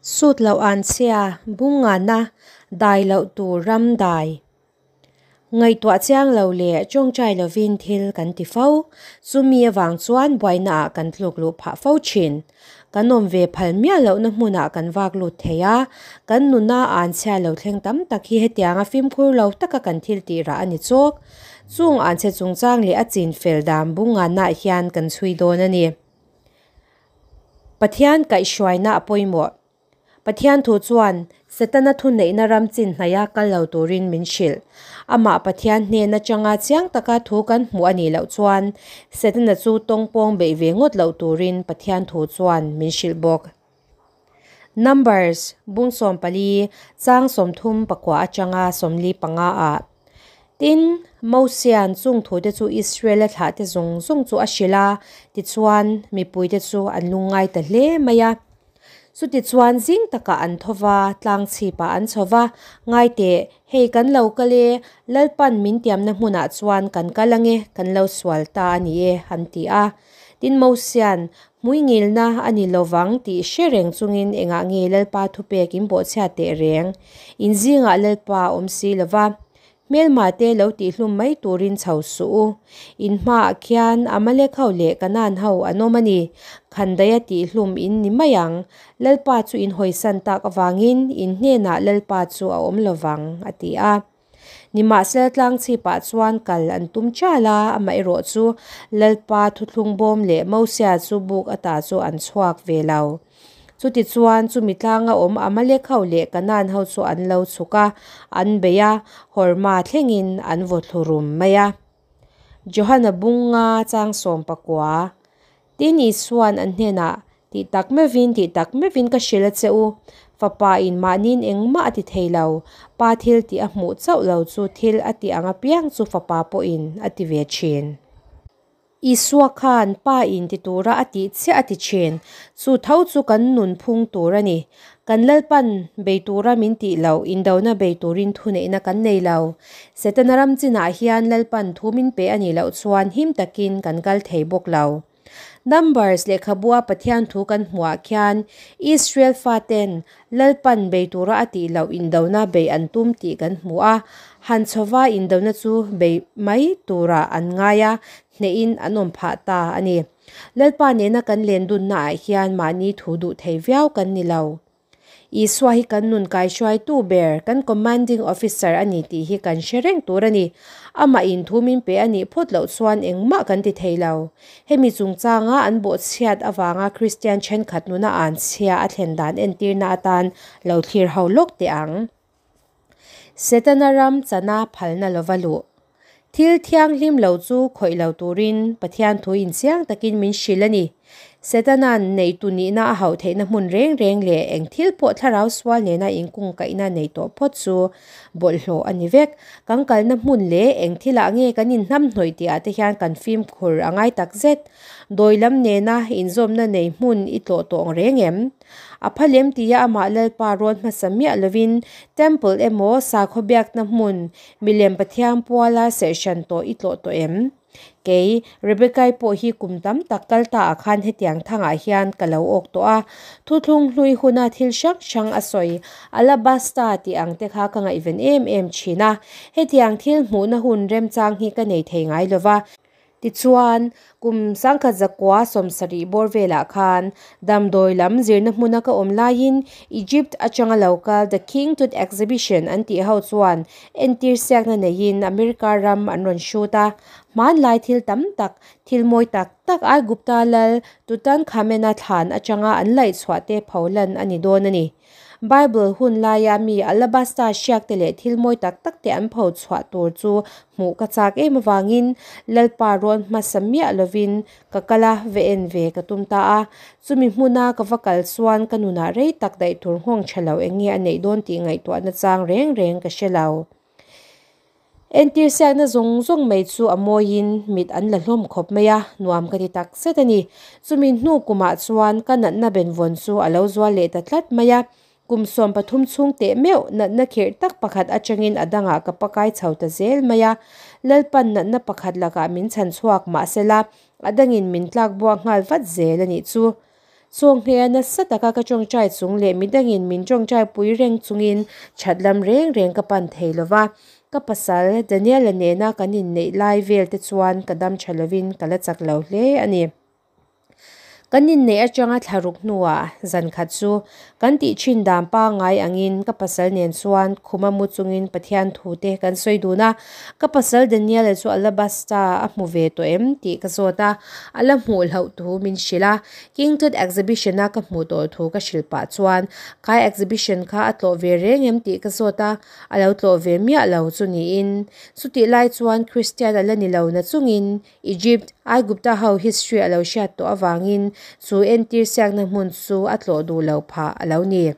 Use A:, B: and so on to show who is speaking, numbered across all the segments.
A: Sut loh an chhia, bung ngana, dai loh tur ram dai. Ngaihtuah chiang lo leh tawngtai lovin thil kan ti fo. Chumi avang chuan buainaah kan tluk luh phah fo thin. Kan awm ve phal miah lohna hmunah kan vak lut thei a, kan nuna an chhia lo thleng tam tak hi hetianga fimkhur lo taka kan thil tih rah a ni chawk. Chung an chhe chungchang leh a chin fel dan bung nganah hian kan chhui dawn a ni. Pathian kaihhruaina a pawimawh. Pathian thu chuan Setana thuneihna ram chin hnaia kal lo turin min hrilh. Amah Pathian hnen atanga chiang taka thu kan hmuh a nih loh chuan Setana chu tawngpawng beih ve ngawt loh turin Pathian thu chuan min hrilh bawk. Numbers, bung 14, chang 34 atanga 45 ah. Tin, Mosia'n chung thute chu Israela thlahte zawng zawng chu a hrilh a, tichuan mipuite chu an lungngai ta hle mai a. Chutichuan zing takah an tho va, tlang chhipah an chho va, Ngai teh, hei kan lo kal e, Lalpan min tiamna hmunah chuan kan kal ange, kan lo sual ta a ni e, an ti a. Tin, Mosia'n, Hmui ngilna a ni lo vang tih hre reng chungin engah nge Lalpa thupek in bawhchhia teh reng? In zingah Lalpa a awm si lo va. Hmelma te lo tihhlum mai turin chho suh u. In hmaah khian Amalek ho leh Kanaan ho an awm a ni. Khandaia tihhlum in ni mai ang. Lalpa chu in hawisan tak avangin in hnenah Lalpa chu a awm lo vang, a ti a. Nimahsela tlangchhipah chuan kal an tum chial a, amaherawh chu Lalpa thuthlung bawm leh Mosia chu buk ata chu an chhuak ve lo. Chutichuan, chumi tlanga awm Amalek ho leh Kanaan ho chu an lo chhuk a, an bei a, Horma thlengin an vaw thlu rum mai a. Johana bunga chang 19. Tin, Isua'n an hnenah, Tih tak meuhin, tih tak meuhin ka hrilh a che u, Fapa in mahniin engmah a ti thei lo, Pa thil tih a hmuh chauh lo chu thil a tih ang apiang chu Fapa pawhin a ti ve thin. Isua khan Pa in ti tura a tih chiah a ti thin. Chu tho chu kan nun phung tur a ni. Kan Lalpan bei tura min tih loh, indona bei turin thuneihna kan nei lo. Setana ram chinah hian Lalpan thu min pe a nih loh chuan him takin kan kal thei bawk lo. Numbers lehkhabua Pathian thu kan hmuhah khian Israel faten Lalpan bei tura a tih loh indona bei an tum tih kan hmu a, han chhova indona chu bei mai turah an ngai a, hnehin an awm phah ta a ni. Lalpa nena kan len dunnaah hian mahni thu duh thei viau kan ni lo. Isua hi kan nun kaihruaitu ber, kan commanding officer a ni tih hi kan hre reng tur a ni. Amah in thu min pe a nih phawt loh chuan engmah kan ti thei lo. Hemi chungchanga an bawhchhiat avanga Kristian thenkhat nuna an chhia a thlen dan entirna atan lo thlir ho lawk teh ang. Setana ram chana phalna lova luh. Thil thianghlim lo chu khawih lo turin Pathian thu inchiang takin min hrilh a ni. Setana'n neitu nihna a hauh theihna hmun reng reng leh eng thil pawh thlarau sual nena inkungkaihna nei tawh phawt chu bawlhhlawh a ni vek. Kan kalna hmun leh eng thilah nge kan inhnamhnawih tihah te hian kan fimkhur a ngai takzet. Dawi lam nena inzawmna nei hmun i tlawh tawh reng em? A pha lem tia amah Lalpa rawn hmasa miah lovin Temple emaw sakhaw biakna hmun milem Pathian puala serhhran tawh i tlawh tawh em? Kei, Rebecca-i pawh hi kum tam tak kal ta ah khan hetiang thangah hian ka lo awk tawh a, thuthlung hlui huna thil hrang hrang a sawi alabasta tih ang te kha ka ngaihven em em thin a, hetiang thil hmuhna hun remchang hi ka nei thei ngai lova, Tichuan, kum 1970 bawr velah khan damdawi lam zirna hmuna ka awm laiin Egypt atanga lo kal The King Tut Exhibition an tih ho chuan entir siakna neiin America ram an rawn hrut a. Hmanlai thil tam tak, thil mawi tak tak Aigupta lal Tutankhamena thlan atanga an laih chhuah te pholan a ni dawn a ni. Bible hun laia mi alabasta hriak te leh thil mawi tak tak te an pho chhuah tur chu hmuh ka chak em avangin Lalpa rawn hmasa miah lovin ka kal a, va en ve ka tum ta a. Chumi hmuna ka va kal chuan ka nunah rei tak daih tur nghawng tha lo eng nge a neih dawn tih ngaihtuahna chang reng reng ka hre lo. Entir siakna zawng zawng mai chu a mawiin mit an la hlawm khawp mai a, nuam ka ti tak zet a ni. Chumi hnu kumah chuan ka natna benvawn chu a lo zual leh ta tlat mai a, kum 13 chhung teh meuh natna khirh tak pakhat atangin a dangah ka pakai chho ta zel mai a. Lalpan natna pakhat lakah min chhan chhuak mahsela a dangin min tlak buak nghal vat zel a nih chu. Chawnghneia nasa taka ka tawngtai chung leh midangin min tawngtai pui reng chungin that lam reng reng ka pan thei lova. Ka pasal Daniel-a nena kan inneih lai vel te chuan ka dam tha lovin ka la chak lo hle a ni. Kan inneih atanga thlaruk hnuah zan khat chu kan tih thin dan pangngai angin ka pasal nen chuan khuma mu chungin Pathian thu te kan sawi dun a. Ka pasal Daniel-a chu Alabasta a hmu ve tawh em tih ka zawt a, a la hmuh hlauh thu min hrilh a. King Tut exhibition a ka hmuh tawh thu ka hrilh pah chuan kai exhibition kha a tlawh ve reng em tih ka zawt a, a lo tlawh ve miah lo chu niin. Chutih lai chuan Kristian a la ni lo na chungin Egypt, Aigupta ho history a lo hriat tawh avangin chu entir siakna hmun chu a tlawh duh lo phah a lo ni.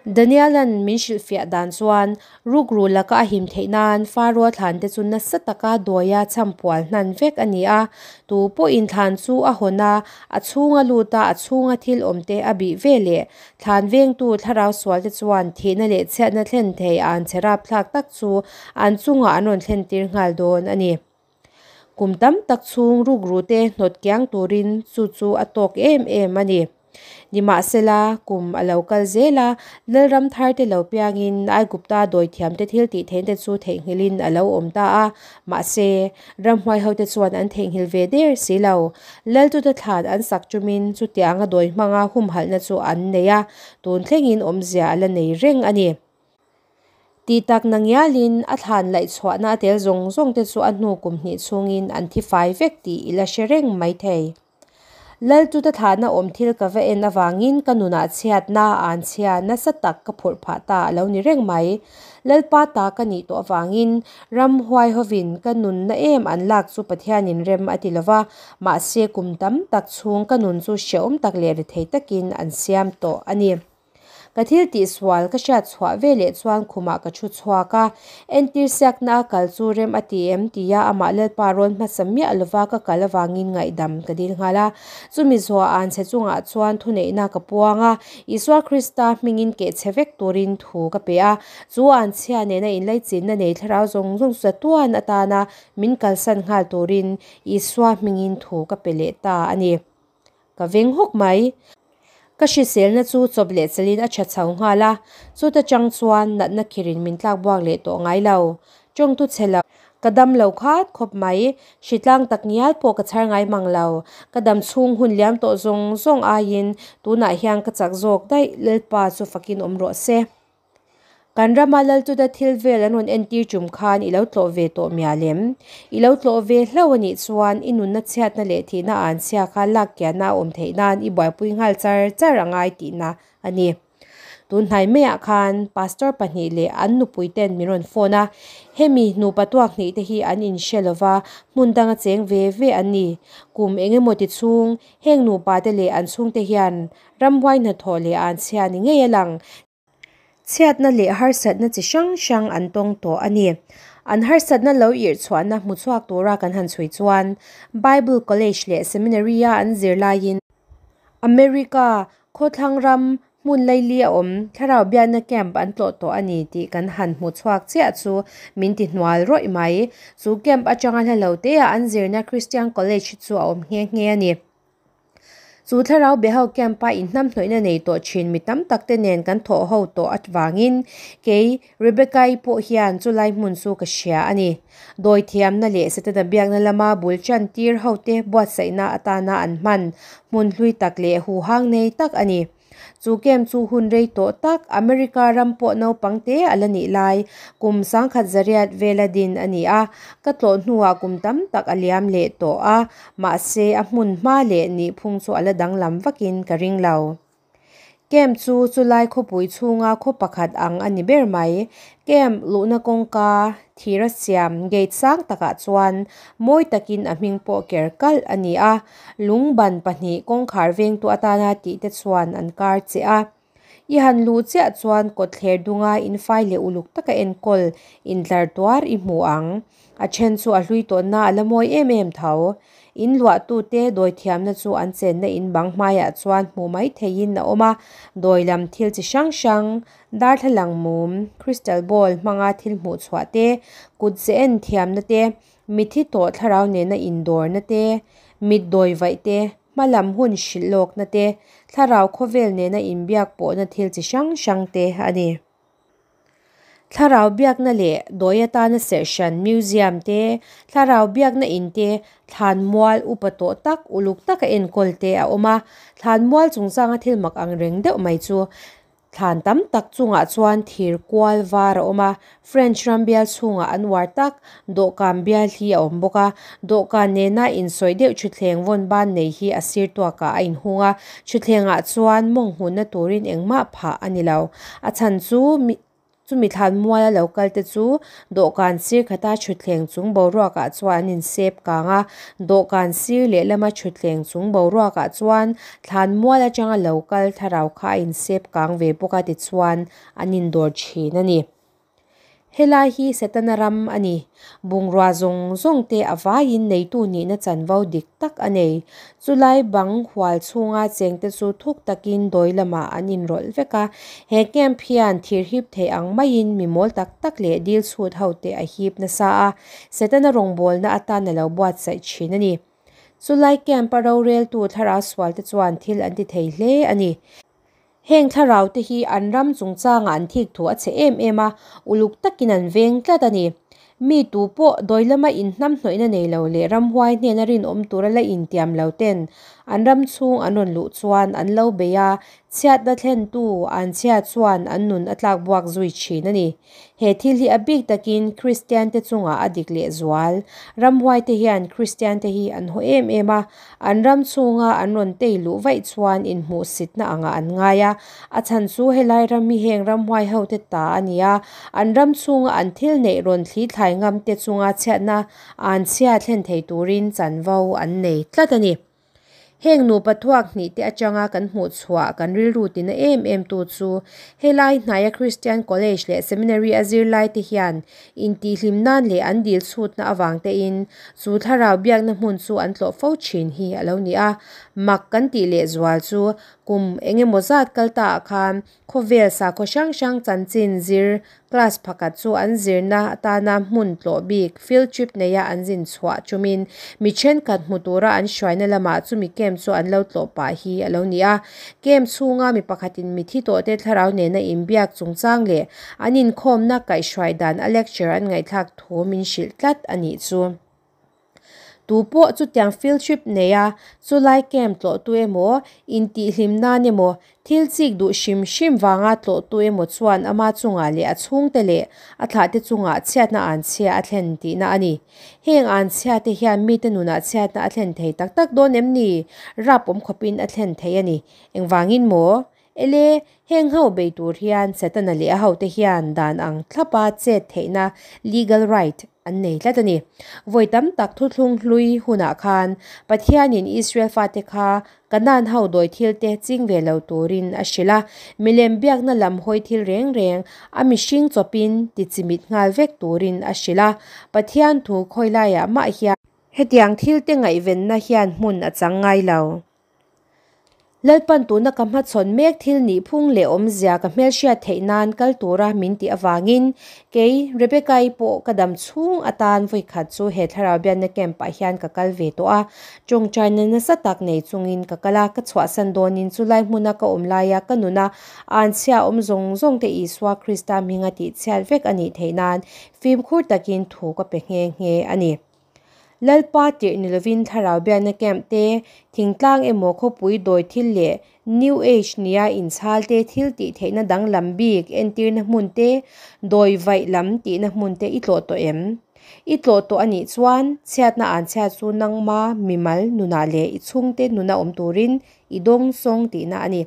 A: Daniel-a'n min hrilhfiah dan chuan rukru laka a him theih nan Pharaoh thlan te chu nasa taka dawia chhampual hnan vek a ni a. Tu pawhin thlan chu a hawn a, a chhunga lut a, a chhunga thil awm te a bih ve leh. Thlan vengtu thlarau sual te chuan thihna leh chhiatna thlen thei an che rapthlak tak chu an chungah an rawn thlen tir nghal dawn a ni. Kum tam tak chhung rukru te hnawt kiang turin chu chu a tawk em em a ni. Nimahsela, kum a lo kal zel a, Lalram thar te lo piangin Aigupta dawithiam te thil tih theihna te chu theihnghilhin a lo awm ta a. Mahse, ramhuai ho te chuan an theihnghilh ve der si lo. Laltuta thlan an sak tumin chutianga dawi hmanga humhalhna chu an nei a, tun thlengin awmzia a la nei reng a ni. Tih tak na ngialin a thlan laih chhuahna a tel zawng zawng te chu a hnu kum hnih chhungin an thi fai vek tih i la hre reng mai thei. Laltuta thlahna awm thil ka va en avangin ka nunah chhiatna an chhia nasa tak ka phurh phah ta a lo ni reng mai. Lalpa ta ka nih tawh avangin ramhuai hovin ka nunna em an lak chu Pathianin rem a ti lova, mahse kum tam tak chhung ka nun chu hrehawm tak leh rethei takin an siam tawh a ni. Ka thil tihsual ka hriat chhuah ve leh chuan khumah ka thu chhuak a, entir siakna a kal chu rem a ti em tia amah Lalpa rawn hmasa miah lova ka kal avangin ngaihdam ka dil nghal a. Chumi zuah an che chungah chuan thuneihna ka puang a, Isua Krista hmingin keh che vek turin thu ka pe a, chu an chhia nena inlaichinna nei thlarau zawng zawng chu chatuan atana min kalsan nghal turin Isua hmingin thu ka pe leh ta a ni. Ka veng hawk mai. Ka hriselna chu chawp leh chelin a tha chho nghal a, chuta chang chuan natna khirin min tlak buak leh tawh ngai lo. Tawngtu chhe lo. Ka dam lo khat khawp mai. Hritlang tak ngial pawh ka chhar ngai mang lo. Ka dam chhung hun liam tawh zawng zawng aiin tunah hian ka chak zawk daih Lalpa chu fakin awm rawh se. Kan rama Laltuda thil vel an rawn entir tum khan i lo tlawh ve tawh mial em? I lo tlawh ve hlauh a nih chuan i nunna chhiatna leh thihna an chhia kha lak kiahna a awm theih nan i buaipui nghal char char a ngai tihna a ni. Tun hnai maiah khan Pastor pahnih leh an nupui ten min rawn phone a, hemi nupa tuak hnih te hi an inhre lova hmun danga cheng ve ve an ni. Kum eng emaw ti chhung heng nupa te leh an chhungte hian ramhuai hnathawh leh an chhia ni ngei a lang. Chhiatna leh harsatna chi hrang hrang an tawng tawh a ni. An harsatna lo irh chhuahna hmu chhuak tura kan han chhui chuan Bible College leh Seminary-a an zir laiin America khawthlang ram hmun laili a awm thlarau biakna camp an tlawh tawh a ni tih kan han hmu chhuak chiah chu min ti hnual rawih mai. Chu camp atanga hla lo teah an zirna Christian College chu a awm nghe nghe a ni. Chu thlarau be ho camp-a inhnamhnawihna nei tawh thin mi tam tak te nen kan thawh ho tawh avangin kei Rebecca-i pawh hian chulai hmun chu ka hria a ni. Dawi thiamna leh Setana biakna lama bul tan tir ho te buatsaihna atana an hman hmun hlui tak leh huhang nei tak a ni. Chu camp chu hun rei tawh tak America ram pawh naupang te a la nih lai kum sangkhat zariat vela din a ni a, ka tlawh hnuah kum tam tak a liam leh tawh a, mahse a hmun hma leh nihphung chu a la danglam vakin ka ring lo. Camp chu chulai khawpui chhunga khaw pakhat ang a ni ber mai. Camp luhna kawngka thira siam gate sang takah chuan mawi takin a hming pawh ker kalh a ni a, lung ban pahnih kawngkhar vengtu atana tih te chuan an kar che a. I han luh chiah chuan kawtthler dunga infai leh uluk taka enkawl intlar tuar i hmu ang. A then chu a hlui tawnna a la mawi em em tho. In luahtute dawi thiamna chu an chenna in bang hmaiah chuan hmuh mai theihin a awm a, dawi lam thil chi hrang hrang, darthlalang mum, crystal ball hmanga thil hmuh chhuah te, kut ze en thiamna te, mithi tawh thlarau nena indawrna te, mit dawi vaih te, hmalam hun hrilh lawkna te, thlarau khawvel nena inbiak pawhna thil chi hrang hrang te a ni. Thlarau biakna leh dawi atana serhhran museum te, thlarau biakna in te, thlanmual upa tawh tak uluk taka enkawl te a awm a. Thlanmual chungchanga thil mak ang reng deuh mai chu Thlan tam tak chungah chuan thir kual var a awm a, French ram bial chhungah an uar tak dawhkan bial hi a awm bawk a, dawhkan nena insawi deuh thutthleng vawn ban nei hi a sir tuakah a inhung a, thutthlengah chuan mawng hmunna turin engmah phah a ni lo. A chhan chu mi. Chumi thlan muala lo kal te chu dawhkan sir khata thutthleng chung boruakah chuan an insep kang a, dawhkan sir lehlama thutthleng chung boruakah chuan thlan mual atanga lo kal thlarau kha a insep kang ve bawk a tichuan an indawr thin a ni. Helai hi Setana ram a ni. Bungrua zawng zawng te a vaiin neitu nihna chanvo dik tak a nei. Chulai bang hual chhunga chengte chu thuk takin dawi lamah an inrawlh vek a. He camp hian thir hip thei ang maiin mi mawl tak tak leh dil chhut ho te a hip nasa a, Setana rawngbawlna atan a lo buatsaih thin a ni. Chulai camp a roreltu thlarau sualte chuan thil an ti thei hle a ni. Heng thlarau te hi an ram chungchangah an thik thu a chhe em em a, uluk takin an veng tlat a ni. Mi tu pawh dawi lama inhnamhnawihna nei lo leh ramhuai hnena rinawm tura la intiam lo ten an ram chhung an rawn luh chuan an lo bei a, chhiatna thlentu an chhia chuan an nun a tlak buak zui thin a ni. He thil hi a bik takin Kristian te chungah a dik leh zual. Ramhuai te hian Kristian te hi an haw em em a, an ram chhunga an rawn tei luh vaih chuan inhmuhsitna angah an ngai a. A chhan chu helai ram hi heng ramhuai ho te ta a ni a, an ram chhunga an thil neih rawn thli thlai ngam te chunga chhiatna an chhia thlen thei turin chanvo an nei tlat a ni. Heng nupa thuak hnih te atanga kan hmuh chhuah kan rilru tina em em tu chu helai hnaia Christian College leh Seminary a zirlai te hian intihhlim nan leh an dil chhutna avang tein chu thlarau biakna hmun chu an tlawh fo thin hi a lo ni a. Mak kan tih leh zual chu kum engemaw zat kal ta ah khan Khawvel sakhaw hrang hrang chanchin zir class pakhat chu an zirna atana hmun tlawh bik field trip neia an zin chhuah chumin mi thenkhat hmu tura an hruaina lamah chumi camp chu an lo tlawh pah hi a lo ni a. Camp chhunga mi pakhatin mithi tawhte thlarau nena inbiak chungchang leh an inkhawmna kaihhruai dan a lecture an ngaihthlak thu min hrilh tlat a nih chu. Tu pawh chutiang field trip nei a, chulai camp tlawhtu emaw, intihhlim nan emaw, thil chik duh hrim hrim vanga tlawhtu emaw chuan ama chungah leh a chhungte leh a thlahte chungah chhiatna anchhia a thlen tihna a ni. Heng anchhiate hian mite nunah chhiatna a thlen thei tak tak dawn em ni? Rap awm khawpin a thlen thei a ni. Engvangin maw? Ele, heng ho bei tur hian Setana leh a hote hian dan ang thlapa chet theihna, legal right, an nei tlat a ni. Vawi tam tak thuthlung hlui hunah khan Pathianin Israel fate kha Kanaan ho dawi thilte ching ve lo turin a hrilh a, milem biakna lam hawi thil reng reng a mihring chawpin ti chimit nghal vek turin a hrilh a. Pathian thu khawi laiah mah hian hetiang thilte ngaihvenna hian hmun a chang ngai lo. Lalpan tuna ka hmachhawn mek thil nihphung leh awmzia ka hmelhriat theih nan kal tura min tih avangin kei, Rebecca-i pawh ka dam chhung atan vawikhat chu he thlarau biakna camp-ah hian ka kal ve tawh a. Tawngtaina nasa tak nei chungin ka kal a, ka chhuahsan dawnin chulai hmuna ka awm laia ka nuna anchhia awm zawng zawng te Isua Krista hminga tihchhiat vek a nih theih nan fimkhur takin thu ka pe nghe nghe a ni. Lalpa tirh ni lovin thlarau biakna camp te, thingtlang emaw khawpui dawi thil leh New Age nia inchhal te thil tih theihna danglam bik entirna hmun te, dawi vaih lam tihna hmun te i tlawh tawh em? I tlawh tawh a nih chuan chhiatna an chhiat chu nangma mimal nunah leh i chhungte nuna awm turin i dawng sawng tihna a ni.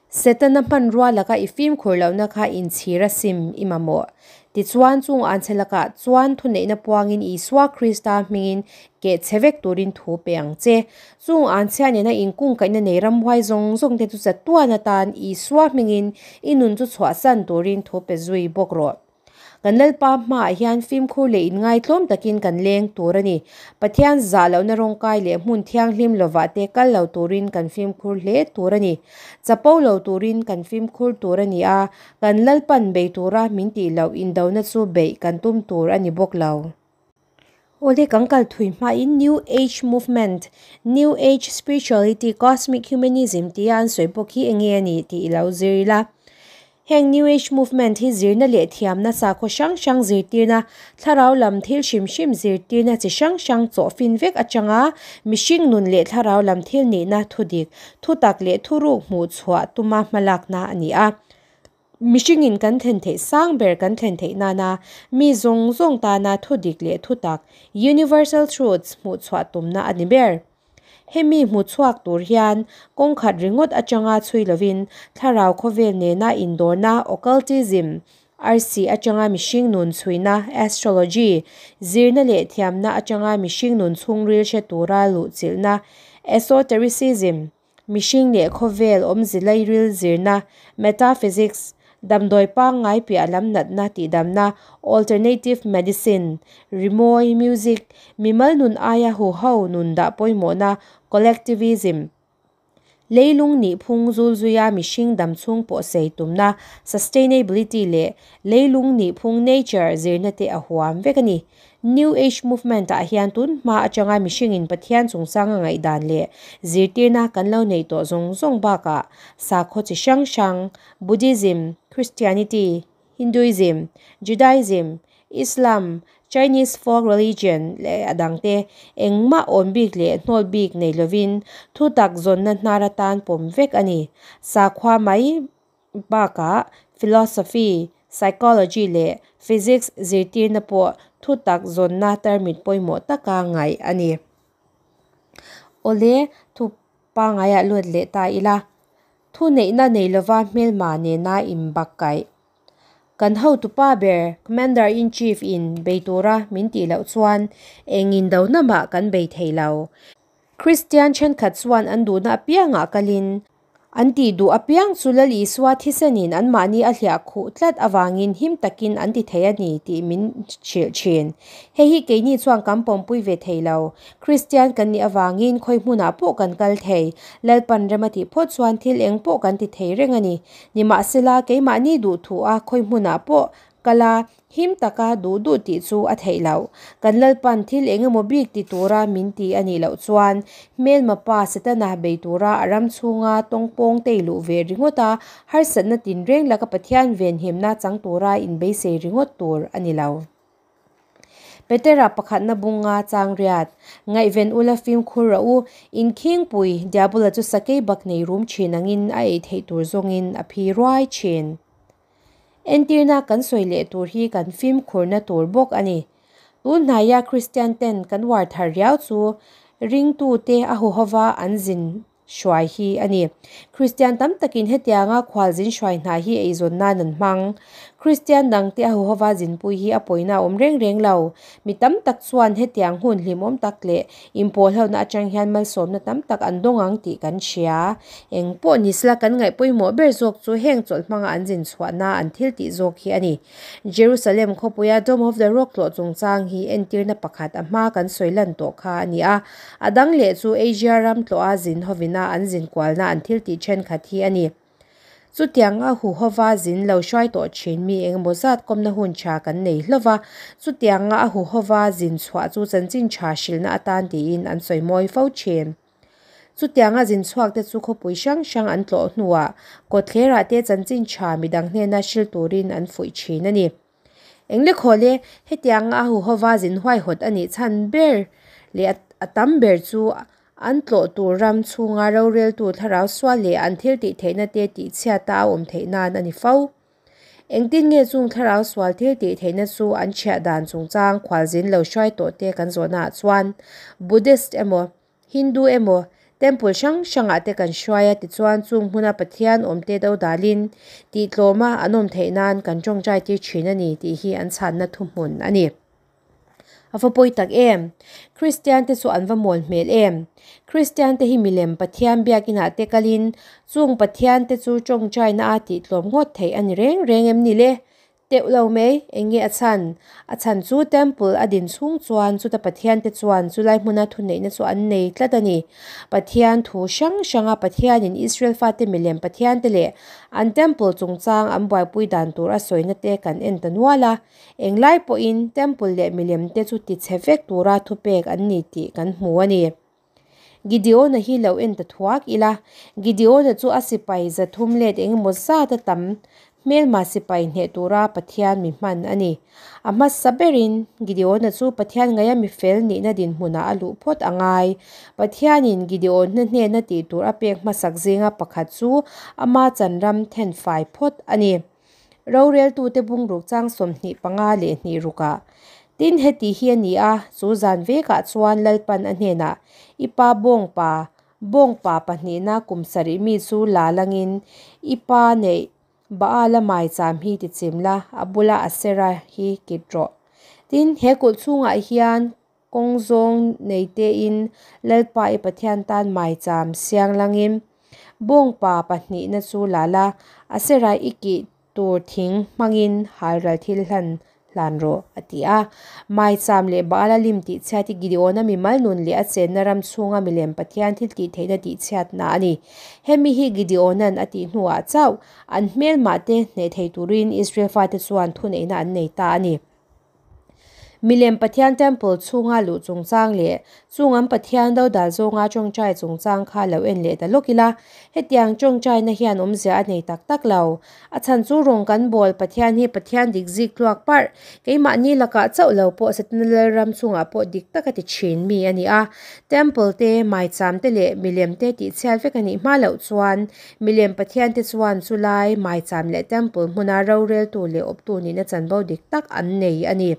A: Setana hmanrua laka i fimkhur lohna kha inchhir a sim i mamawh. Tichuan, chung anchhe lakah chuan thuneihna puangin Isua Krista hmingin keh chhe vek turin thu pe ang che. Chung anchhia nena inkungkaihna nei ramhuai zawng zawng te chu chatuan atan Isua hmingin i nun chu chhuahsan turin thu pe zui bawk rawh. Kan Lalpa hmaah hian fimkhur leh inngaitlawm takin kan leng tur a ni. Pathian zah lohna rawngkai leh hmun thianghlim lovah te kal lo turin kan fimkhur hle tur a ni. Chapo lo turin kan fimkhur tur a ni a, kan Lalpan bei tura min tih loh indona chu beih kan tum tur a ni bawk lo. Awle kan kal thui hmain New Age Movement, New Age Spirituality, Cosmic Humanism tia an sawi bawk hi enge a nih tih i lo zir ila. Heng New Age Movement hi zirna leh thiamna sakhaw hrang hrang zirtirna, thlarau lam thil hrim hrim zirtirna chi hrang hrang chawhfin vek atanga mihring nun leh thlarau lam thil nihna thudik, thutak leh thuruk hmuh chhuah tuma hmalakna a ni a. Mihringin kan thlen theih sang ber kan thlen theih nana mi zawng zawng tana thudik leh thutak, universal truths, hmuh chhuah tumna a ni ber. Hemi hmu chhuak tur hian kawng khat ringawt atanga chhui lovin thlarau khawvel nena indawrna, occultism, arsi atanga mihring nun chhuina, astrology, zirna leh thiamna atanga mihring nun chhungril hre tura luhchilhna, esotericism, Mihring leh khawvel awmze lairil zirna, metaphysics, damdawi pangngai piah lam natna tihdamna, alternative medicine, rimawi, music, mimal nun aia huho nun dah pawimawhna, collectivism, leilung nihphung zulzuia mihring damchhung pawh sei tumna, sustainability, leh leilung nihphung, nature, zirna te a huam vek a ni. New Age Movement ah hian tun hma atanga mihringin Pathian chungchanga ngaihdan leh zirtirna kan lo neih tawh zawng zawng bakah sakhaw chi hrang hrang, Buddhism, Christianity, Hinduism, Judaism, Islam, Chinese folk religion leh a dangte engmah awm bik leh hnawl bik nei lovin thutak zawnna hnar atan pawm vek a ni. Sakhua mai Bakah philosophy, psychology leh physics zirtirna pawh thutak zawnna tarmit pawimawh taka ngaih a ni. Awle, thu pangaiah lut leh ta ila. Thuneihna nei lova hmelma nena inbakkaih. Kan hotupa ber, Commander-in-Chief in bei tura min tih loh chuan engin do namah kan bei thei lo. Kristian thenkhat chuan an duhna apiangah kalin, An tih duh apiang chu Lal Isua thisenin anmahni a hliah khuh tlat avangin him takin an ti thei a ni tih min hrilh thin. Hei hi keini chuan kan pawmpui ve thei lo. Kristian kan nih avangin khawi hmunah pawh kan kal thei. Lalpan rem a tih phawt chuan thil eng pawh kan ti thei reng a ni. Nimahsela, keimahni duh thuah khawi hmunah pawh Kal a, him taka duh duh tih chu a theih loh. Kan Lalpan thil eng emaw bik ti tura min ti a nih loh chuan hmelma pa Setana bei tura a ram chhunga tawngpawng tei luh ve ringawt a, harsatna tinreng laka Pathian venhimna chang tura inbeisei ringawt tur a ni lo. Petera pakhatna bunga chang riat, Ngaihven ula fimkhur rawh u, inkhingpui Diabola chu sakei bak nei rum thin angin a ei theih tur zawngin a phi ruai thin. Entirna kan sawi leh tur hi kan fimkhurna tur bawk a ni. Tun hnaia Kristian ten kan uar thar riau chu ringtute a huhova an zin hruai hi a ni. Kristian tam takin hetianga khual zin hruai hna hi eizawn nan an hmang. Kristian dangte a huhova zinpui hi a pawina a awm reng reng lo. Mi tam tak chuan hetiang hun hlimawm tak leh inpawlhlohna atang hian malsawmna tam tak an dawng ang tih kan hria. Eng pawh ni sela kan ngaih pawimawh ber zawk chu heng chawlh hmanga an zin chhuahna an thil tih zawk hi a ni. Jerusalem khawpuia Dome of the Rock tlawh chungchang hi entirna pakhat a hma kan sawi lan tawh kha a ni a. A dang leh chu Asia ram tlawha zin hovina an zin kualna an thil tih thenkhat hi a ni. Chutiang a huhova zin lo hruai tawh thin mi engemaw zat kawmna hun tha kan nei hlauh a, chutianga a huhova zin chhuah chu chanchin tha hrilhna atan tiin an sawi mawi fo thin. Chutianga zin chhuak te chu khawpui hrang hrang an tlawh hnuah kawtthlerah te chanchin tha midang hnena hril turin an fuih thin a ni. Englekhawle, hetianga a huhova zin huaihawt a nih chhan ber leh a tam ber chu an tlawh tur ram chhunga roreltu thlarau sual leh an thil tih theihna te tihchhiata a awm theih nan a ni fo. Engtin nge chung thlarau sual thil tih theihna chu an chhiah dan chungchang khualzin lo hruai tawh te kan zawhnaah chuan Buddhist emaw Hindu emaw, temple hrang hrangah te kan hruai a tichuan chung hmuna Pathian awmte do dalin tihtlawma an awm theih nan kan tawngtai tir thin a ni tih hi an chhanna thuhmun a ni. A va pawi tak em? Kristian te chu an va mawl hmel em? Kristian te hi milem Pathian biakinah te kalin chung Pathian te chu tawngtaina a tihtlawm ngawt theih a ni reng reng em ni le? Teuh lo mai, eng nge a chhan? A chhan chu Temple a din chhung chuan chuta Pathian te chuan chulai hmuna thuneihna chu an nei tlat a ni. Pathian thu hrang hranga Pathianin Israel fate milem Pathian te leh an Temple chungchang an buaipui dan tur a sawina te kan en ta nual a. Englai pawhin Temple leh milem te chu tichhe vek tura thupek an ni tih kan hmu a ni. Gideon-a hi lo en ta thuak ila, Gideon-a chu a sipai 300 let engemaw zat a tam hmelma sipai hneh tura Pathian mi hman a ni. A hmasa berin Gideon-a chu Pathian ngaia mi fel nihna dinhmunah a luh phawt a ngai. Pathianin Gideon-a hnena tih tur a pek hmasak zinga pakhat chu ama chanram thenfai phawt a ni. Roreltute bungruk chang 25 leh 2 rukah, Tin, heti hi a ni a, chu zan vekah chuan Lalpan a hnenah, I pa bawngpa, bawngpa pahnihna kum sarih mi chu la langin i pa neih Baala maicham hi tichim la, a bula Asera hi kit rawh. Tin, he kulh chhungah hian kawng zawng nei tein Lalpa i Pathian tan maicham siang langin bawngpa pahnihna chu la la, Asera i kih tur thing hmangin halral thil hlan hlan rawh, a ti a. Maicham leh Baala lim tihchhiat hi Gideona mimal nun leh a chenna ram chhunga milem Pathian thil tihtheihna tihchhiatna a ni. Hemi hi Gideona'n a tih hnuah chauh an hmelmahte hneh thei turin Israel fate chuan thuneihna an nei ta a ni. Milem Pathian Temple chhunga luh chungchang leh chung an Pathian dodal zawnga tawngtai chungchang kha lo en leh ta lawk ila, hetiang tawngtaina hian awmzia a nei tak tak lo. A chhan chu rawng kan bawl Pathian hi Pathian dik zik tluak parh, keimahni lakah chauh lo pawh Setana Lalram chungah pawh dik taka ti thin mi a ni a. Temple te, maicham te leh milem te tihchhiat vek a nih hma loh chuan milem Pathian te chuan chulai maicham leh Temple hmuna roreltu leh awptu nihna chanvo dik tak an nei a ni.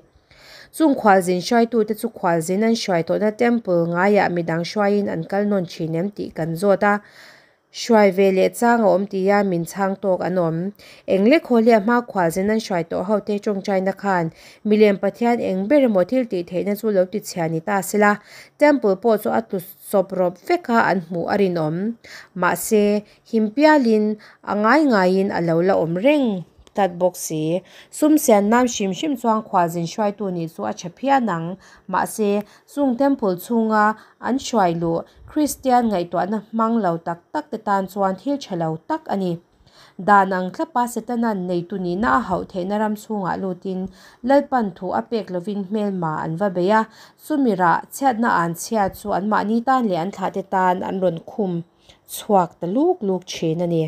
A: Chung khualzin hruaitute chu khualzin an hruai tawhna Temple ngaiah midang hruaiin an kal nawn thin em tih kan zawt a, hruai ve leh chang a awm tia min chhang tawk an awm. Eng lek haw leh a hma khualzin an hruai tawh hote tawngtaina khan milem Pathian eng ber emaw thil tih theihna chu lo tichhia ni ta sela, Temple pawh chu a tlu sawp rawp vek a an hmuh a rinawm. Mahse, him pialin a ngai ngaiin a lo la awm reng tlat bawk si. Sum sian nan hrim hrim chuan khualzin hruaitu nih chu a tha phian ang. Mahse, chung Temple chhunga an hruai luh Kristian ngaihtuahna hmang lo tak tak te tan chuan thil tha lo tak a ni. Dan ang thlapa Setana'n neitu nihna a hauh theihna ram chhungah lutin Lalpan thu a pek lovin hmelma an va bei a, chumi rah chhiatna an chhiat chu anmahni tan leh an thlahte tan an rawn khum chhuak ta luk luk thin a ni.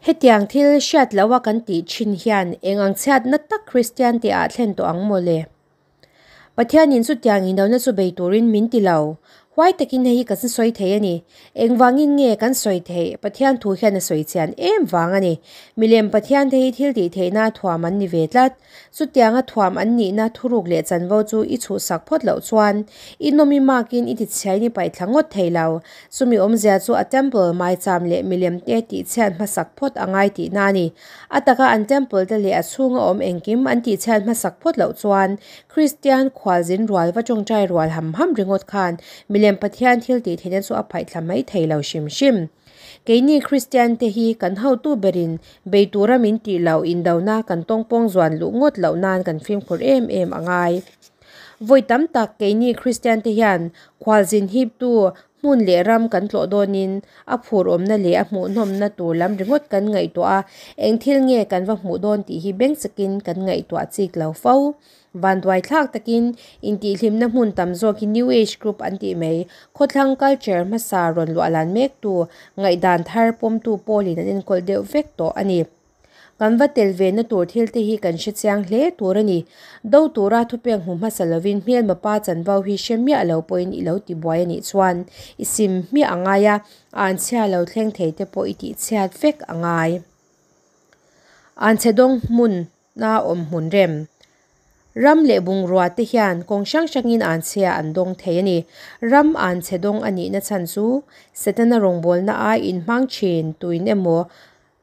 A: Hetiang thil hriat loha kan tih thin hian eng ang chhiatna tak Kristian te ah thlen tawh ang maw le? Pathianin chutiang indona chu bei turin min ti lo. Huai takin hei hi kan sawi thei a ni. Engvangin nge kan sawi theih? Pathian thu hian a sawi chian em vang a ni. Milem Pathian te hi thil tih theihna thuam an ni ve tlat. Chutianga thuam an nihna thuruk leh chanvo chu i chhuhsak phawt loh chuan i nawm i makin i tichhiain i paihthla ngawt thei lo. Chumi awmzia chu a temple, maicham leh milem te tihchhiat hmasak phawt a ngai tihna a ni. A taka an temple te leh a chhunga awm engkim an tihchhiat hmasak phawt loh chuan Kristian khualzin rual va tawngtai rual ham ham ringawt khan milem Pathian thil tih theihna chu a phaihthla mai thei lo hrim hrim. Keini Kristian te hi kan hotu berin bei tura min tih loh indona kan tawngpawng zuan luh ngawt loh nan kan fimkhur em em a ngai. Vawi tam tak keini Kristian te hian khualzin hiptu Hmun leh ram kan tlawh dawnin a phur awmna leh a hmuhnawmna tur lam ringawt kan ngaihtuah a, eng thil nge kan va hmuh dawn tih hi beng chakin kan ngaihtuah chik lo fo. Vanduai thlak takin intihhlimna hmun tam zawk hi New Age Group an tih mai, khawthlang culture hmasa rawn luah lan mektu, ngaihdan thar pawmtu pawlin an enkawl deuh vek tawh a ni. Kan va tel ve na tur thil te hi kan hre chiang hle tur a ni. Do tura thupek hmu hmasa lovin hmelma pa chanvo hi hre miah lo pawhin i lo ti buai a nih chuan i sim hmiah a ngai a, anchhia lo thleng thei te pawh i tihchhiat vek a ngai. Anchhe dawng hmun na awm hmun rem. Ram leh bungrua te hian kawng hrang hrangin anchhia an dawng thei a ni. Ram anchhe dawng a nihna chhan chu Setana rawngbawlna ai inhmang thin tuin emaw,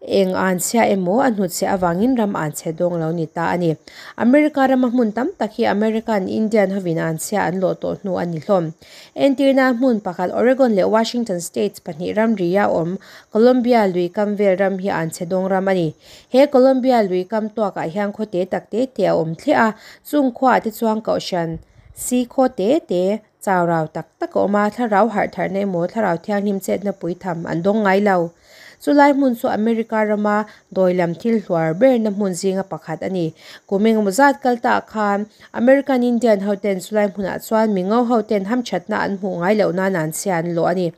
A: Eng anchhia emaw a hnutchhiah avangin ram anchhe dawng lo ni ta a ni. America rama hmun tam tak hi American Indian hovin anchhia an lawh tawh hnu a ni hlawm. Entirna hmun pakhat Oregon leh Washington States pahnih ramria awm Columbia lui kam vel ram hi anchhe dawng ram a ni. He Columbia lui kam tuakah hian khaw te tak te te a awm thliah a, chung khuaah te chuan kohhran si khaw te te chau rau tak tak a awm a, thlarau harh tharna emaw thlarau thianghlim chetna pui tham an dawng ngai lo. Chulai hmun chu America rama dawi lam thil hluar berna hmun zinga pakhat a ni. Kum engemaw zat kal ta khan American Indian hoten chulai hmunah chuan mingo hoten hamthatna an hmuh ngai loh nan an chhia an lawh a ni.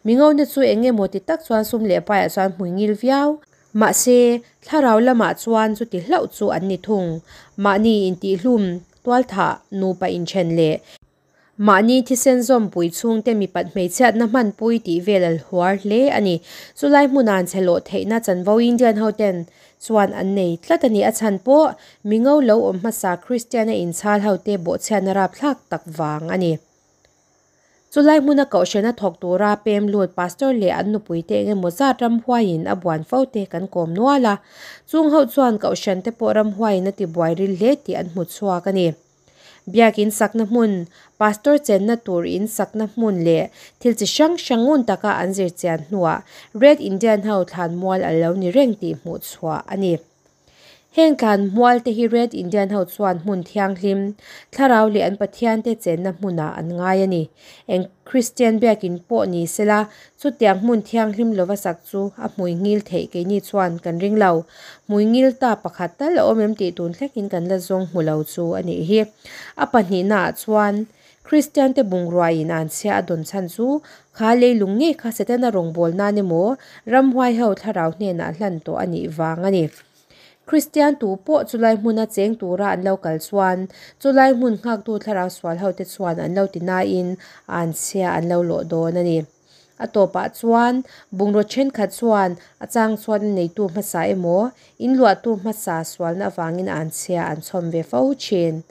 A: Mingo na chu eng emaw ti tak chuan sum leh paiah chuan hmui ngil viau. Mahse, thlarau lamah chuan chuti hlauh chu an ni thung. Mahni intihhlum, tualthah, nupa inthen leh. Mahni thisen zawmpui chhungte mipat hmeichhiatna hmanpui tih vel a hluar hle a ni. Chulai hmunan chhe lawh theihna chanvo Indian hoten chuan an nei tlat a ni. A chhan pawh mingo lo awm hmasa Kristiana inchhal hote bawhchhiatna rapthlak tak vang a ni. Chulai hmuna kohhrana thawk tura pem lut pastor leh an nupuite eng emaw zat ramhuaiin a buan fo te kan kawm nual a. Chung ho chuan kohhran te pawh ramhuaiin a tibuai ril hle tih an hmu chhuak a ni. Biakin sakna hmun, pastor chenna tur in sakna hmun leh thil chi hrang hrang ngun taka an zir chian hnuah Red Indian ho thlan mual a lo ni reng tih hmuh chhuah a ni. Heng thlan mual te hi Red Indian ho chuan hmun thianghlim, thlarau leh an Pathian te chenna hmunah an ngai a ni. Eng Kristian biakin pawh ni sela, chutiang hmun thianghlim lova sak chu a hmui ngil theih keini chuan kan ring lo. Hmui ngil ta pakhat tal a awm em tih tun thlekin kan la zawng hmu lo chu a nih hi. A pahnihnaah chuan Kristiante bungruain an chhia a dawn chhan chu kha leilung ngei kha Setana rawngbâwl nân emaw ramhuai ho thlarau hnênah hlan tawh a nih vâng a ni. Kristian tu pawh chulai hmuna cheng tura an lo kal chuan chulai hmun nghaktu thlarau sual hote chuan an lo ti nain an chhia an lo lawh dawn a ni. A tawpah chuan bungraw thenkhat chuan a chang chuan a neitu hmasa emaw inluahtu hmasa sualna avangin an chhia an chhawm ve fo thin.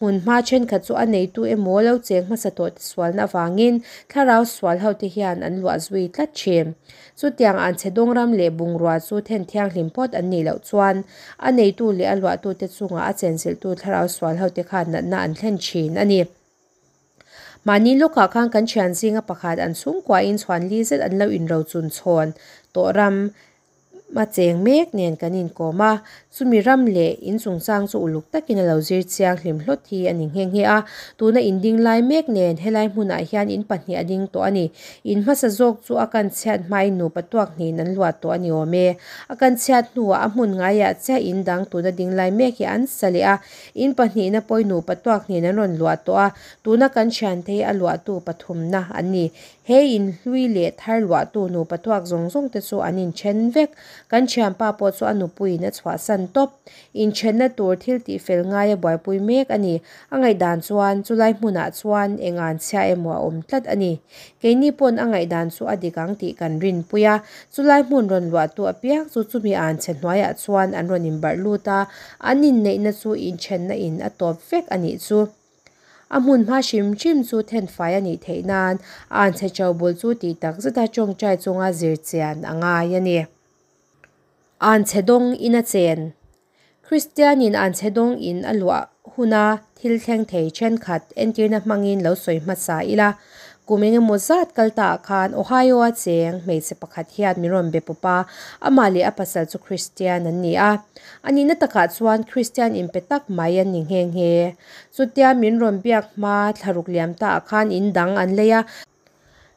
A: Hmun hma thenkhat chu a neitu emaw lo cheng hmasa tawh te sualna avangin thlarau sual ho te hian an luah zui tlat thin. Chutiang an chhe dawng ram leh bungrua chu then thianghlim phawt an nih loh chuan a neitu leh a luahtu te chungah a chenchilhtu thlarau sual ho te khan natna an thlen thin a ni. Mahni lawkah khan kan thian zinga pakhat an chhungkuain chhuan li zet an lo inrochun chhawn tawh ram A cheng mek nen kan inkawm a, chumi ram leh in chungchang chu uluk takin a lo zir chiang hlim hlawt hi a ni nghe nghe a. Tuna in ding lai mek nen helai hmunah hian in pahnih a ding tawh a ni. In hmasa zawk chu a kan chhiat hmain nupa tuak hnihin an luah tawh a ni awm e. A kan chhiat hnuah a hmun ngaiah chiah in dang tuna ding lai mek hi an sa leh a. In pahnihna pawhin nupa tuak hnihin an rawn luah tawh a, tuna kan thiante hi a luahtu pathumna an ni. He in hlui leh thar luahtu nupa tuak zawng zawng te chu an inthen vek. Kan thianpa pawh chu a nupuiin a chhuahsan tawp. Inthenna tur thil tih fel ngai a buaipui mek a ni. A ngaihdan chuan chulai hmunah chuan eng an chhia emaw a awm tlat a ni. Keini pawn a ngaihdan chu a dik ang tih kan rinpui a. Chulai hmun rawn luahtu apiang chu chumi an chhe hnuaiah chuan an rawn inbarh lut a, an inneihna chu inthenna in a tawp vek a nih chu. A hmun hma hrim hrim chu thenfai a nih theih nan anchhe cho bul chu tih tak zeta tawngtai chunga zir chian a ngai a ni. Anchhe dawng in a chen. Kristianin anchhe dawng in a luah huna thil thleng thei thenkhat entirna hmangin lo sawi hmasa ila. Kum engemaw zat kal ta ah khan Ohio a cheng hmeichhe pakhat hian min rawn be pawp a, amah leh a pasal chu Kristian an ni a. A nihna takah chuan Kristian inpe tak mai an ni nghe nghe. Chutia min rawn biak hma thlaruk liam ta ah khan in dang an lei a.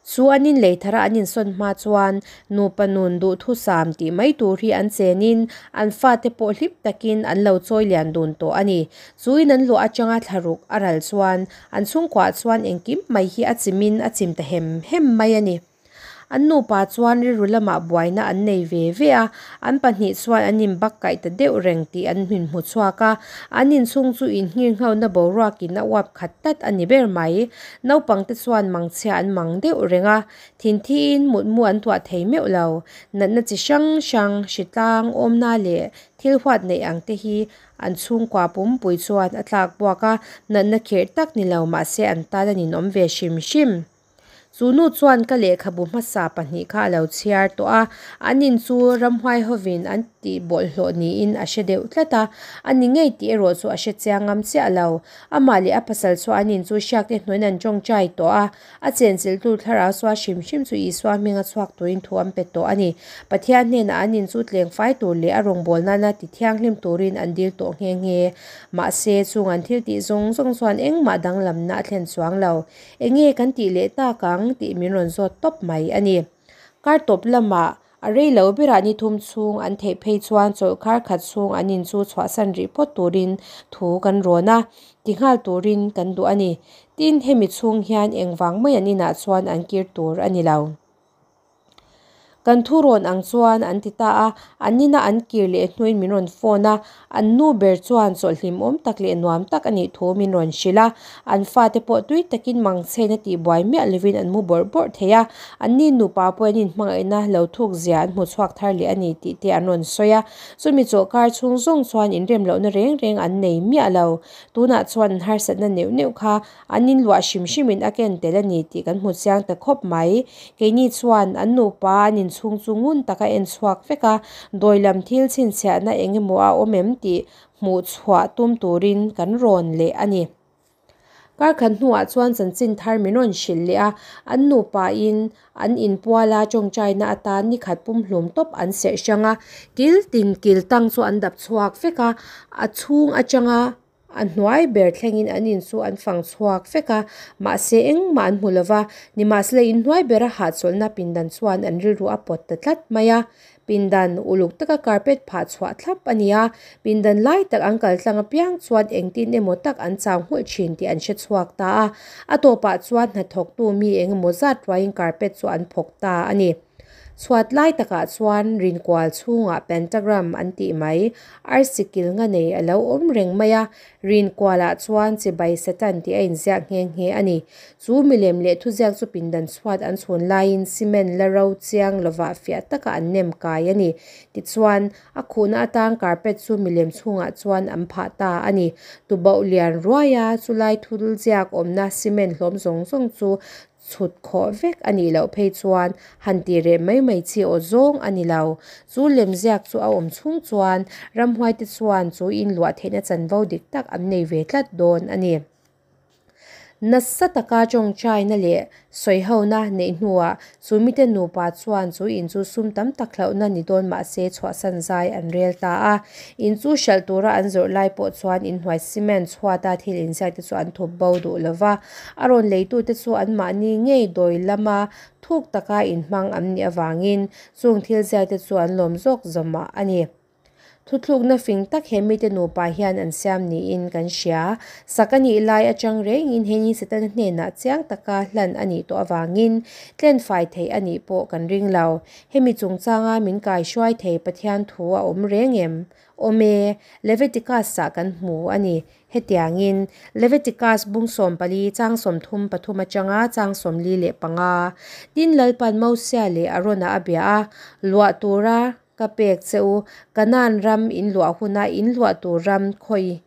A: Chu an in lei thar a an insawn hma chuan nupa nun duhthusam tih mai tur hi an chenin an fate pawh hlip takin an lo chawi lian dun tawh a ni. Chu in an luah atanga thlaruk a ral chuan An chhungkuah chuan engkim mai hi a chimin a chim ta hem hem mai a ni. An nupa chuan rilru lamah buaina an nei ve ve a, an pahnih chuan an inbak kaih ta deuh reng tih an hminhmu chhuak a. An inchhung chu inngirnghauna boruakin a uap khat tlat a ni ber mai. Naupangte chuan mangchhia an mang deuh reng a, thinthiin mutmu an tuah thei meuh lo. Natna chi hrang hrang, hritlang, awmna leh thil huat neih ang te hi An chhungkua pumpui chuan a tlak buak a, natna khirh tak ni lo mahse an tan a ninawm ve hrim hrim. Chu nu chuan ka lehkhabu hmasa pahnih kha a lo chhiar tawh a, an in chu ramhuai hovin an tih bawlhhlawh niin a hre deuh tlat a, a ni ngei tih erawh chu a hre chiang ngam chiah lo. Amah leh a pasal chu an in chu hriakte hnuaiin an tawngtai tawh a, a chenchilhtu thlarau sual hrim hrim chu Isua hminga chhuak turin thu an pe tawh a ni. Pathian hnenah an in chu tlengfai tur leh a rawngbâwl nana ti thianghlim turin an dil tawh nghe nghe. Mahse, chung an thil tih zawng zawng chuan engmah danglamna a thlen chuang lo. Enge kan tih leh tak ang tih min rawn zawt tawp mai a ni. Kar tawp lamah a rei lo berah ni thum chhung an theih phei chuan chawlhkar khat chhung an in chu chhuahsan rih phawt turin thu kan rawn a, ti nghal turin kan duh a ni. Tin, hemi chhung hian engvang mai an inah chuan an kir tur a ni lo. Kan thu rawn ang chuan an ti ta a, an ina an kir leh hnuin min rawn phone a, an nu ber chuan chawlhhlim awm tak leh nuam tak a nih thu min rawn hrilh a, an fate pawh tui takin mangchhen a tih buai miah lovin an mu bawrh bawrh thei a, anni nupa pawh an inhmangaihna lo thuk zia an hmu chhuak thar leh a ni tih te an rawn sawi a, chumi chawlhkar chhung zawng chuan inrem lohna reng reng an nei miah lo. Tunah chuan an harsatna neuh neuh kha An inluah hrim hrimin a ken tel a ni tih kan hmu chiang ta khawp mai. Keini chuan an nupa an inchhung chu ngun taka en chhuak vek a, dawi lam thil chhinchhiahna eng emaw a awm em tih hmuh chhuah tum turin kan rawn leh a ni. Kar khat hnuah chuan chanchin thar min rawn hrilh leh a, an nupain an inpuala tawngtaina atan ni khat pumhlum tawp an serh hrang a, kil tin kil tang chu an dap chhuak vek a, a chhung atanga A hnuai ber thlengin an in chu an fang chhuak vek a, mahse engmah an hmu lo va. Nimahsela inhnuai bera hahchawlhna pindan chuan an rilru a pawt ta tlat mai a. Pindan uluk taka carpet phah chhuah thlap a ni a, pindan lai tak an kal tlang apiang chuan engtin emaw tak an chau nghulh thin tih an hre chhuak ta a. A tawpah chuan hnathawktu mi engemaw zat ruaiin carpet chu an phawk ta a ni. Chhuat lai takah chuan rinkual chhungah pentagram an tih mai, arsi kil nga nei a lo awm reng mai a, rinkualah chuan chibai Satan tih a inziak nghe nghe a ni. Chu milem leh thuziak chu pindan chhuat an chhun laiin cement la ro chiang lovah fiah taka an nem kai a ni. Tichuan, a khuhna atang carpet chu milem chhungah chuan an phah ta a ni. Tubauh lian ruaia chulai thul ziak awmna cement hlawm zawng zawng chu Chhut khawh vek a nih loh phei chuan han ti reh mai mai chi aw zawng a ni lo. Chu lemziak chu a awm chhung chuan ramhuaite chuan chu inluah theihna chanvo dik tak an nei ve tlat dawn a ni. Nasa taka tawngtaina leh sawihona neih hnuah chu mite nupa chuan chu in chu sum tam tak hlauhna ni dawn mahse chhuahsan zai an rel ta a. In chu hralh tura an zawrh lai pawh chuan inhnuai cement chhuata thil inziakte chu an thup bo duh lo va. A rawn leitute chu anmahni ngei dawi lama thuk taka inhmang an nih avangin chung thil ziakte chu an lawm zawk zawmah a ni. Thuthlukna fing tak he mite nupa hian an siam niin kan hria. Sak a nih lai atang rengin he ni Setana hnenah chiang taka hlan a nih tawh avangin tlenfai theih a nih pawh kan ring lo. Hemi chungchanga min kaihruai thei Pathian thu a awm reng em? Awm e, Leviticus-ah kan hmu a ni. Hetiangin, Leviticus bung 14 chang 33 atanga chang 45, Tin Lalpan Mosia leh Arona a bia a, Luah tura ka pek che u, Kanaan ram in luah huna in luah tur ram khawi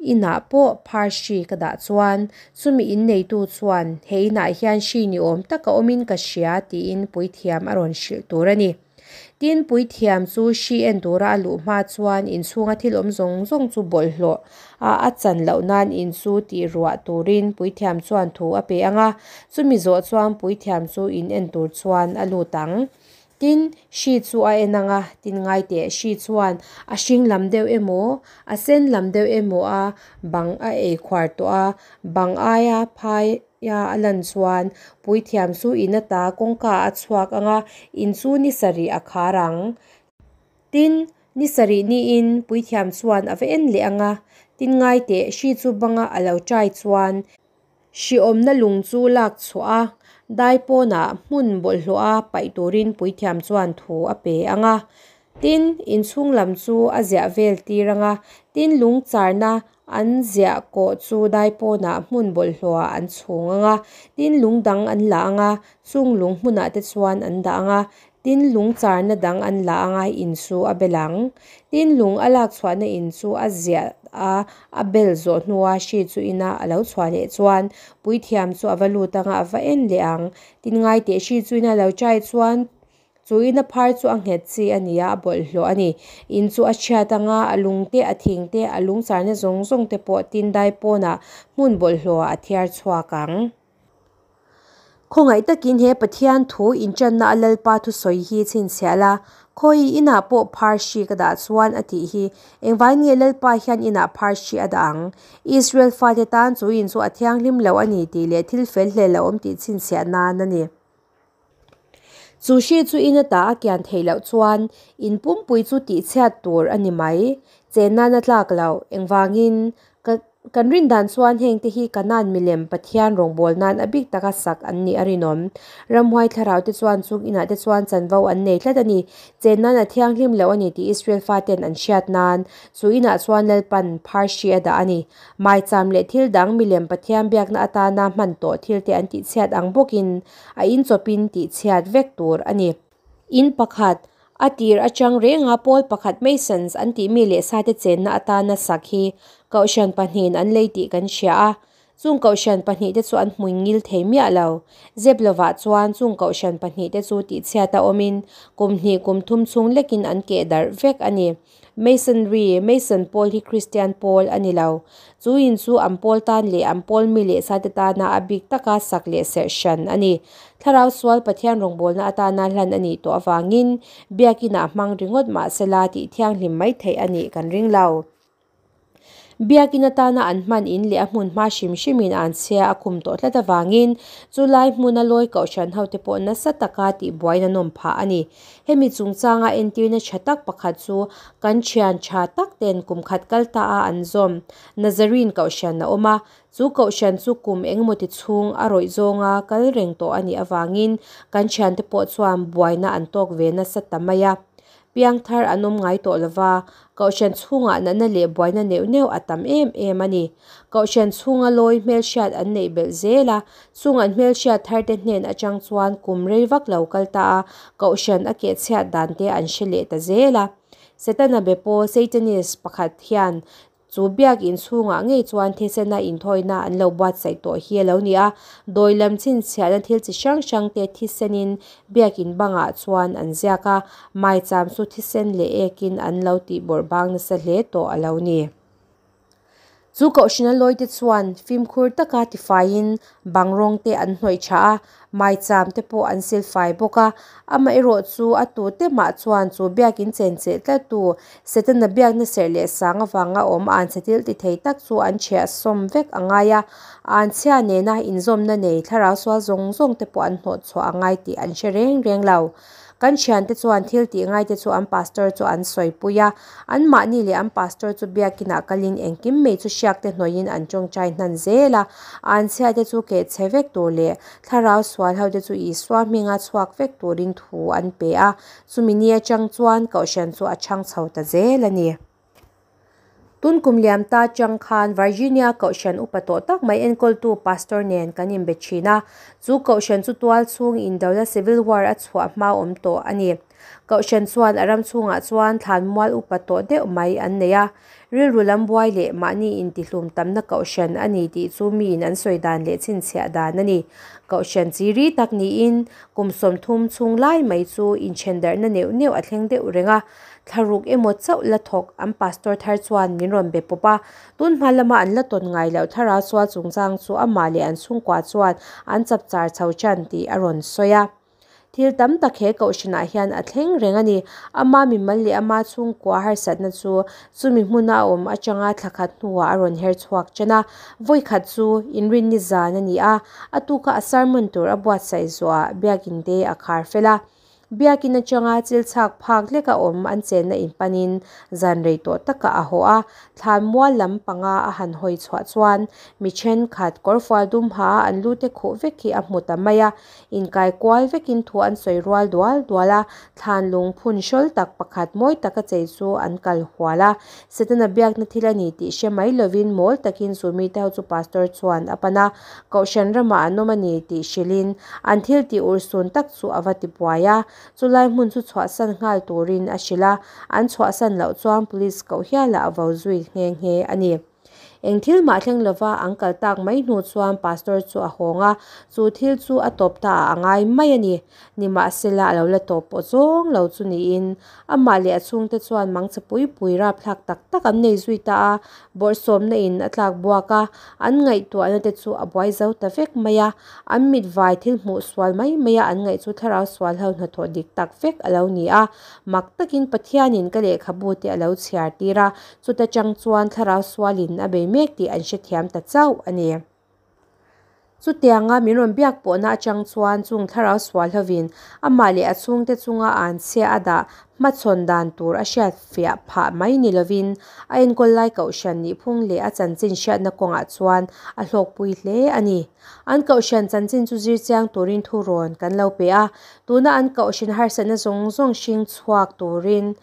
A: inah pawh phar hri ka dah chuan, chumi in neitu chuan he inah hian hri ni awm taka awmin ka hria tiin puithiam a rawn hrilh tur a ni. Tin, puithiam chu hri en tura a luh hma chuan inchhunga thil awm zawng zawng chu bawlhhlawh a a chan loh nan in chu tih ruah turin puithiam chuan thu a pe ang a, chumi zawh chuan puithiam chu in en tur chuan a lut ang. Tin, hri chu a en ang a, tin ngai teh hri chuan a hring lam deuh emaw, a sen lam deuh emaw a bang a ei khuar tawh a, bang aia phai Ia a lan chuan puithiam chu in ata kawngka a chhuak ang a, in chu ni sarih a khar ang. Tin, ni sarih niin puithiam chuan a va en leh ang a, tin ngai teh hri chu banga a lo chai chuan hriawmna lung chu lak chhuah a, dai pawnah hmun bawlhhlawh a paih turin puithiam chuan thu a pe ang a. Tin, inchhung lam chu a ziah vel tir ang a, tin lung charna An ziah kawh chu daipawnah hmun bawlhhlawhah an chhung ang a, tin lung dang an la ang a, chung lung hmunah te chuan an dah ang a. Tin, lung charna dang an la anga in chu a bel ang. Tin, lung a lak chhuahna in chu a ziah a, a bel zawh hnua hri chu ina a lo chhuah leh chuan puithiam chu a va lut anga a va en leh ang. Tin, ngaiteh hri chu ina lo chai chuan chu ina phar chu a nghet chi a ni a, a bawlhhlawh a ni. In chu a chhiat anga a lung te, a thing te, a lung charna zawng zawng te pawh tin dai pawnah hmun bawlhhlawhah a thiar chhuak ang. Khawngaih takin he Pathian thu inṭanna a Lalpa thusawi hi chhinchhiah la, khawi inah pawh phar hri ka dah chuan a tih hi. Engvai nge Lalpa hian inah phar hri a dah ang? Israel fate tan chu in chu a thianghlim lo a ni tih leh thil fel hlel a awm tih chhinchhiah nan a ni. Chu hri chu in ata a kian theih loh chuan in pumpui chu tihchhiat tur a ni mai. Chen nan a tlak loh. Engvangin? Ka kan rin dan chuan hengte hi Kanaan milem Pathian rawngbâwl nan a bik taka sak an nih a rinawm. Ramhuai thlarau te chuan chung inah te chuan chanvo an nei tlat a ni. Chen nan a thianghlim loh a ni tih Israel faten an hriat nan chu inah chuan Lalpan phar hri a dah a ni. Maicham leh thil dang milem Pathian biakna atana hman tawh thilte an tihchhiat ang bawkin a inchawpin tihchhiat vek tur a ni. In pakhat, a tir atang renga pawl pakhat Masons an tih mi leh sate chenna atana sak hi Kohhran pahnihin an lei tih kan hria a. Chung Kohhran pahnihte chu an hmui ngil thei miah lo. Zep lovah chuan chung Kohhran pahnihte chu tihchhiata awmin kum hnih kum thum chhung lekin an keh darh vek a ni. Masonry, Mason pawl hi Kristian pawl a ni lo. Chu in chu an pawl tan leh an pawl mi leh sate tana a bik taka sak leh serh hran a ni. Thlarau sual Pathian rawngbawlna atana hlan a nih tawh avangin Biakinah hmang ringawt mahsela tih thianghlim mai theih a nih kan ring lo. Biakin atana an hman in leh a hmun hma hrim hrimin an chhia a khum tawh tlat avangin chulai hmuna lawi kohhran hote pawh nasa taka tihbuain an awm phah a ni. Hemi chungchanga entirna tha tak pakhat chu kan thian tha tak ten kum khat kal ta a an zawm Nazarene kohhran a awm a, chu kohhran chu kum engemaw ti chhung a rawih zawnga kal reng tawh a nih avangin kan thiante pawh chuan buaina an tawk ve nasa ta mai a. Piangthar an awm ngai tawh lova, Kohhran chhungah natna leh buaina neuh neuh a tam em em a ni. Kohhran chhunga lawi hmelhriat an neih belh zel a, chung an hmelhriat tharte hnen atang chuan kum rei vak lo kal ta a, Kohhran a kehchhiat dan te an hre leh ta zel a. Setana be pawl, Satanist, pakhat hian Chu biak inchhungah ngei chuan thisena inthawina an lo buatsaih tawh hi a lo ni a, dawi lam chhinchhiahna thil chi hrang hrangte thisenin biak in bangah chuan an ziak a, maicham chu thisen leh ekin an lo tih bawrh bang nasa hle tawh a lo ni. Chu kohhrana lawite chuan fimkhur taka tifaiin bang rawngte an hnawih tha a, Maicham te pawh an silfai bawk a, amaherawh chu a tute mah chuan chu biakin chenchilh tlattu Setana biakna serh leh sang avanga awm anchhe thil ti thei tak chu an chhiah sawm vek a ngai a, anchhia nena inzawmna nei thlarau sual zawng zawng te pawh an hnawh chhuah a ngai tih an hre reng reng lo. Kan thiante chuan thil tih ngaite chu an pastor chu an sawipui a, anmahni leh an pastor chu biakinah kalin engkim mai chu hriakte hnawiin an tawngtai hnan zel a, anchhiate chu keh chhe vek tur leh thlarau sual hote chu Isua hminga chhuak vek turin thu an pe a, chumi ni atang chuan kohhran chu a chhang chho ta zel a ni. Tun kum liam ta chang khan Virginia kohhran upa tawh tak mai enkawltu pastor nen kan inbe thin a, chu kohhran chu tual chhung indona civil war a chhuah hma awm tawh a ni. Kohhran chuan a ram chhungah chuan thlanmual upa tawh deuh mai an nei a, rilru lam buai leh mahni intihlum tamna kohhran a ni tih chu miin an sawi dan leh chhinchhiah dan a ni. Kohhran chi ri tak niin kum 30 chhung lai mai chu inthendarhna neuh neuh a thleng deuh reng a, Thlaruk emaw chauh la thawk an pastor thar chuan min rawn be pawp a, tun hma lama an la tawn ngai loh thlarau sual chungchang chu amah leh an chhungkua chuan an chap char chho tan tih a rawn sawi a. Thil tam tak he kohhranah hian a thleng reng a ni. Ama mimal leh ama chhungkua harsatna chu chumi hmuna a awm atanga thla khat hnuah a rawn her chhuak tan a. Vawi khat chu inrinni zan a ni a, a tuka a sermon tur a buatsaih zuah biakin te a khar fel a. Biakin atanga chil chhak phak hleka awm an chenna in panin zan rei tawh takah a haw a, thlan mual lam panga a han hawi chhuah chuan mi thenkhat kawrfual dum ha a an lu te khuh vek hi a hmu ta mai a, inkai kual vekin thu an sawi rual dual dual a, thlan lung phun hrawl tak pakhat mawi taka chei chu an kal hual a, Setana biakna thil a ni tih hre mai lovin mawl takin chu mite ho chu pastor chuan a pan a, Kohhran ramah an awm a ni tih hrilhin an thil tih urhsun tak chu a va ti buai a. Chulai hmun chu chhuahsan nghal turin a hrilh a, an chhuahsan loh chuan police koh hialah a vo zui nghe nghe a ni. Eng thil mah thleng lova an kal tak mai hnu chuan pastor chu a hawng a, chu thil chu a tawp ta ah a ngai mai a ni. Nimahsela a lo la tawp pawh zawng lo chu niin amah leh a chhungte chuan mangchhe pui pui rapthlak tak tak an nei zui ta a, bawrhsawmna in a tlak buak a, an ngaihtuahna te chu a buai zo ta vek mai a, an mit vai thil hmuh sual mai mai a an ngaih chu thlarau sual ho hnathawh dik tak vek a lo ni a, mak takin Pathianin ka lehkhabu te a lo chhiar tir a, chuta chang chuan thlarau sualin a bei mek tih an hrethiam ta chauh a ni. Chutianga min rawn biak pawhna atang chuan chung thlarau sual hovin amah leh a chhungte chunga an chhia a dah hmachhawn dan tur a hriat fiah phah mai ni lovin a enkawl lai kohhran nihphung leh a chanchin hriatna kawngah chuan a hlawkpui hle a ni. An kohhran chanchin chu zir chiang turin thurawn kan lo pe a, tuna an kohhran harsatna zawng zawng hring chhuak turin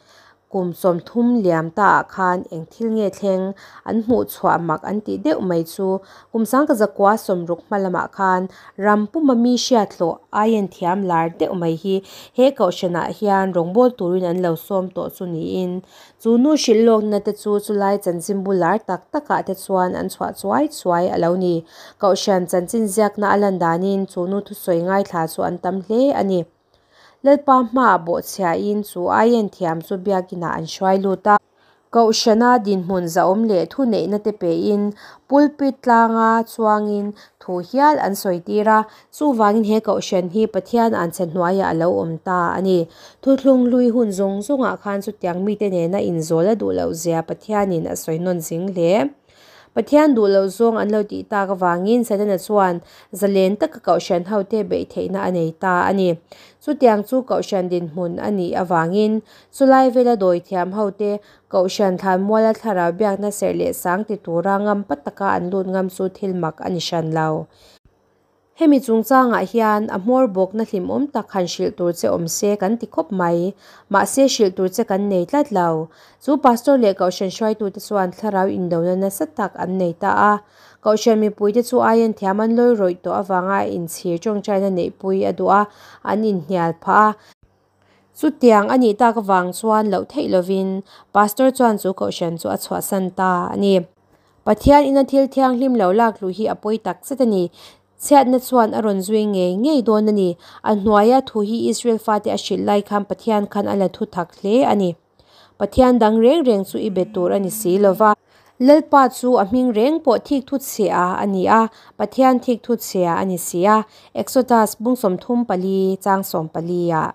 A: Kum 30 liam ta ah khan eng thil nge thleng an hmuh chhuah mak an tih deuh mai chu kum 1960 hma lamah khan ram puma mi hriathlawh aien thiam lar deuh mai hi he kohhran ah hian rawngbâwl turin an lo sawm tawh chu niin chu nu hrilh lawkna te chu chulai chanchinbu lar tak tak ah te chuan an chhuah chuai chuai a lo ni. Kohhran chanchin ziakna a lan danin chu nu thusawi ngaithla chu an tam hle a ni. Lalpa hmaah bawhchhiahin chu aien thiam chu biakinah an hruai lut a. Kohhrana dinhmun zahawm leh thuneihna te pein pulpit tlanga chuangin thu hial an sawi tir a. Chuvangin he kohhran hi Pathian anchhe hnuaiah a lo awm ta a ni. Thuthlung hlui hun zawng zawngah khan chutiang mite nena inzawl a duh lohzia Pathianin a sawi nawn zing hle. Pathian duh loh zawng an lo tih tak avangin Setana chuan zalen taka kohhran hote beih theihna a nei ta a ni. Chutiang chu kohhran dinhmun a nih avangin chulai vela dawithiam hote kohhran thlanmuala thlarau biakna serh leh sang ti tura ngam pa taka an lut ngam chu thil mak a ni hran lo. Hemi chungchangah hian a hmawr bawkna hlimawm tak han hrilh tur che awm se kan ti khawp mai. Mahse hrilh tur che kan nei tlat lo. Chu pastor leh kohhran hruaitute chuan thlarau indona nasa tak an nei ta a. Kohhran mipuite chu aiin thiam an lawi rawih tawh avanga inchhir tawngtaina neihpui a duh a, an inhnial phah a. Chutiang a nih tak avang chuan loh theih lovin pastor chuan chu kohhran chu a chhuahsan ta a ni. Pathian ina thil thianghlim lo lak luh hi a pawi tak zet a ni. Chhiatna chuan a rawn zui ngei ngei dawn a ni. A hnuaia thu hi Israel fate a hrilh lai khan Pathian khan a la thu thak hle a ni. Pathian dang reng reng chu i be tur a ni si lo va. Lalpa chu a hming reng pawh thik thu chhia a ni a, Pathian thik thu chhia a ni si a. Exodus bung 34 chang 14 ah.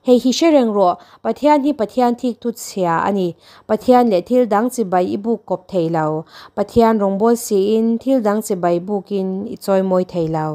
A: Hei hi hre reng rawh, Pathian hi Pathian thikthu chhia a ni. Pathian leh thil dang chibai i buk kawp thei lo. Pathian rawngbâwl siin thil dang chibai bukin i chawimawi thei lo.